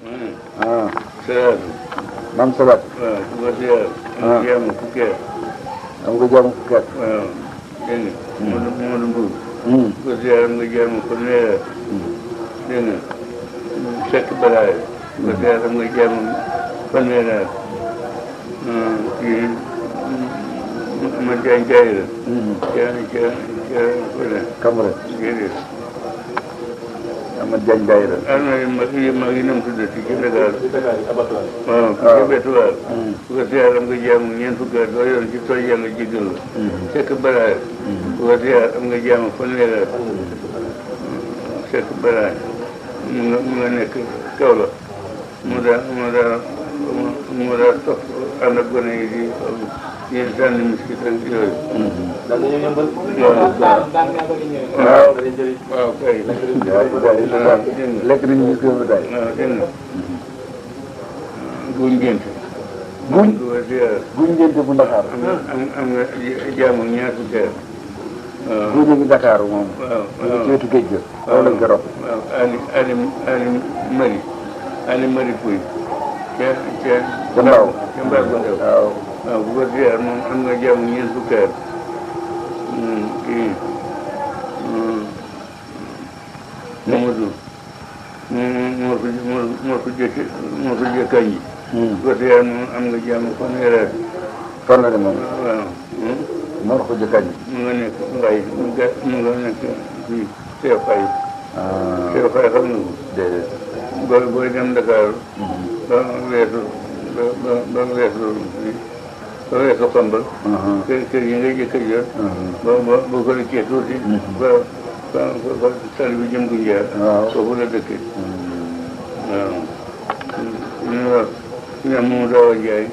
ah salaat. maam salaat. waaw su ko ziar. am jàmm fukki at. am nga jàmm fukki at. waaw dégg nga. Modou Mbour. su ko ziar am nga jàmm fanweeri at. dégg nga. Seck Balaye. su ko ziar am nga jàmm fanweeri at. kii ma Diagne Diagne la. ca Camara. déedéet. Amath Diagne Daïra. mag yi nam tuddati ci Dakar. waaw ci Betuwaar. su ko ziar am nga jàmm ñeent fukki at doo yoon ci tooy yàlla jéggal la. Seck Balaye. su ko ziar am nga jàmm fanweeri at. Seck Balaye. mu nga nekk Kaolack. mu daa topp ànd ak gone yi di yéen sànni miskit ak yooyu. waaw kay. lekk nañu miskit ba tey. waaw dégg nga. guñ ngénte. guñ du ko ziar. guñ ngénte bu Ndakaar. am nga jàmm ñaar fukki at. waaw guñ ngi Dakar moom. waaw ci wetu géej ga. waaw lañ ko rob. waaw Ali Mari Pouy. ca Mbaaw. ca Mbaaw bu ndaw. waaw. waaw bu ko ziar moom am nga jàmm ñeent fukki at. kii Mamadou moo ko jëkkañ yi. bu ko ziar moom am nga jàmm fanweeri at. fan la de moom. waaw. moo ko jëkkañ. mu nga nekk Ngaye mu nga nekk fii Cheikh Faye. ah Cheikh Faye xam nga ko. déedéet. booy dem Dakar. ba weesu Xambal. kër yi ngay jëkk a jot. boo ko rëccee tuuti. ba tali bi jëm Gunjaar. waaw foofu la dëkkee. waaw. ñu moom Dawa Ndiaye.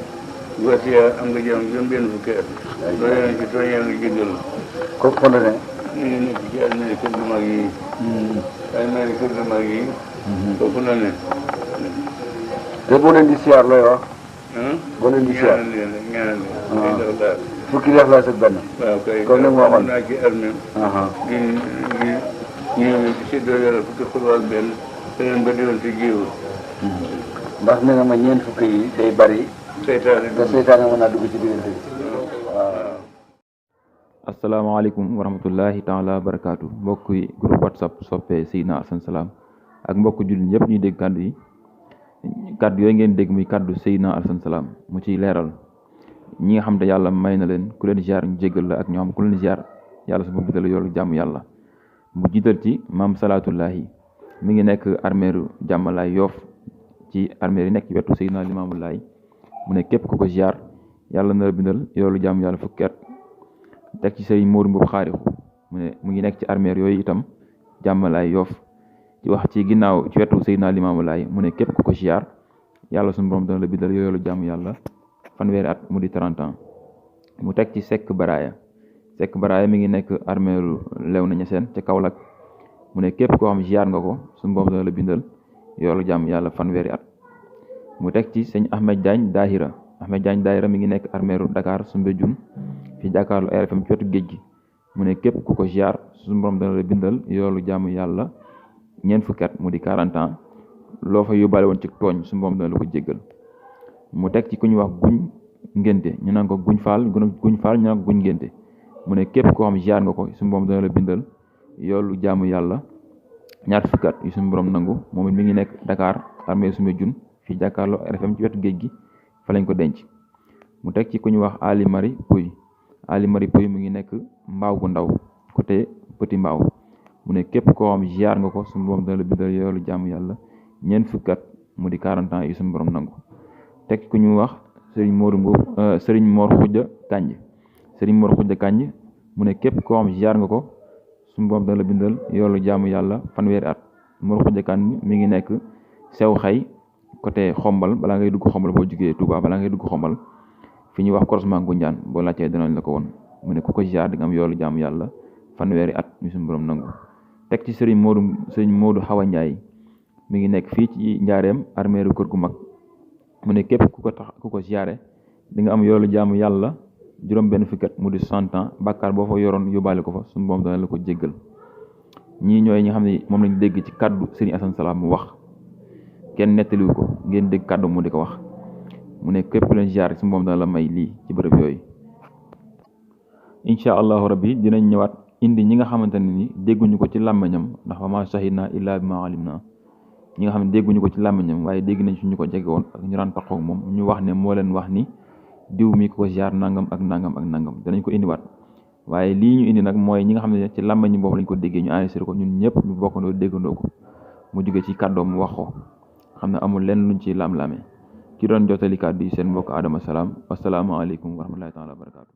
Gosia am nga jàmm juróom-benn fukki at. loolu yëpp ci tooñ yaa ngi jégal. kooku fan la ne. ñu ngi nekk ci Amérique du mag yi. Amérique du mag yi. foofu la ne. te boo leen di siyaar looy wax. boo leen di siyaar ñaanal leen. fukki def laa sëg benn. waaw kay comme ni mu waxoon naa ci armée. di ñëw ci séddoo yàlla fukki xuloo ak benn. beneen ba déwén ci jiwu. ndax nee na ma ñeent fukki yi day bari. seytaane te seytaane mën naa dugg ci diggante bi. waaw. asalaamaaleykum wa rahmatullahi taala wa barakaatu mbokk yi groupe whatsapp soppe Seydina Alassane Salam ak mbokk jullit ñëpp ñuy dégg kàddu yi kàddu yooyu ngeen dégg muy kàddu Seydina Alassane Salam mu ciy leeral ñi nga xam te yàlla may na leen ku leen ziar ñu jéggal la ak ñoo xam ku leen ziar yàlla su bopp bi la yoolu jàmm yàlla mu jiital ci maam salaatullahi mi ngi nekk armeeru jàmmalaay Yoof ci armeer yi nekk ci wetu Seydina Limaamulaay mu ne képp ku ko ziar yàlla na la bindal yoolu jàmm yàlla fukki at teg ci sëriñ Moodu Mbuub Xaarixu mu ne mu ngi nekk ci armeer yooyu itam jàmmalaay Yoof ci wax ci ginnaaw ci wetu Seydina Limaamu Laay mu ne képp ku ko ziar yàlla suñu borom dana la bindal yoolu jàmm yàlla fanweeri at mu di 30 ans mu teg ci Seck Baraaya mi ngi nekk armeeru Léona Niassène ca Kaolack mu ne képp koo xam ziar nga ko suñu borom dana la bindal yoolu jàmm yàlla fanweeri at mu teg ci sëñ Ahmed Diagne Daahira mi ngi nekk armeeru Dakar Soumbédioune fi jàkkaarlu RFM ci wetu géej gi mu ne képp ku ko ziar suñu borom dana la bindal yoolu jàmm yàlla ñeent fukki at mu di 40 ans loo fa yóbbaale woon ci tooñ suñu borom dana la ko jéggal mu teg ci ku ñu wax guñ ngénte ñu naan ko guñ faal ñu naan ko guñ ngénte mu ne képp koo xam ziar nga ko suñu borom dana la bindal yoolu jàmm yàlla ñaar fukki at yu suñu borom nangu moom it mi ngi nekk Dakar armée Soumbédioune fi jàkkaarlu RFM ci wetu géej gi fa lañ ko denc mu teg ci ku ñu wax Ali Mari Pouy mu ngi nekk Mbaaw gu ndaw côté Petit Mbaaw mu ne képp koo xam ziar nga ko suñu borom dana la bindal yoolu jàmm yàlla ñeent fukki at mu di 40 ans yu suñu borom nangu teg ku ñu wax Serigne Mor Xujja Kànj mu ne képp koo xam ziar nga ko suñu borom dana la bindal yoolu jàmm yàlla fanweeri at Mor Xujja Kànj mi ngi nekk sew xay côté xombal balaa ngay dugg xombal boo jugee Touba balaa ngay dugg xombal fi ñuy wax croisement Ngunjaan boo laajtee dinañ la ko woon mu ne ku ko ziar di nga am yoolu jàmm yàlla fanweeri at yu suñu borom nangu teg ci Serigne Modou Xawa Ndiaye mi ngi nekk fii ci njaareem armeeru kër gu mag mu ne képp ku ko ziare di nga am yoolu jaamu yàlla juróom benn fukki at mu di 60 ans bàkkaar boo fa yoroon yóbbaale ko fa suñu borom dana la ko jéggal ñii ñooy ñi xam ne moom lañ dégg ci kàddu Serigne Alassane Salam mu wax kenn nettaliwu ko ngeen dégg kàddu mu di ko wax mu ne képp leen ziar si moom dana la may lii ci bërëb yooyu. incha allahu rabbi dinañ ñëwaat indi ñi nga xamante ne ni dégguñu ko ci làmmiñam ndax wa maa shahidnaa illaa bimaa alimnaa ñi nga xam ne dégguñu ko ci làmmiñam waaye dégg nañ suñu ko jege woon ak ñu daan taxaw moom ñu wax ne moo leen wax ni diw mi ko ziar nangam ak nangam ak nangam danañ ko indiwaat. waaye lii ñu indi nag mooy ñi nga xam ne ci làmmiñ boobu lañ ko déggee ñu enregistré ko ñun ñëpp ñu bokkandoo déggandoo ko mu jóge ci kàddoom mu wax ko xam ne amul lenn luñ ci lam-lame ki doon jottali kàddu yi seen mbokk Adama Salam wasalaamaaleykum wa rahmatullahi taala wa barakaatu.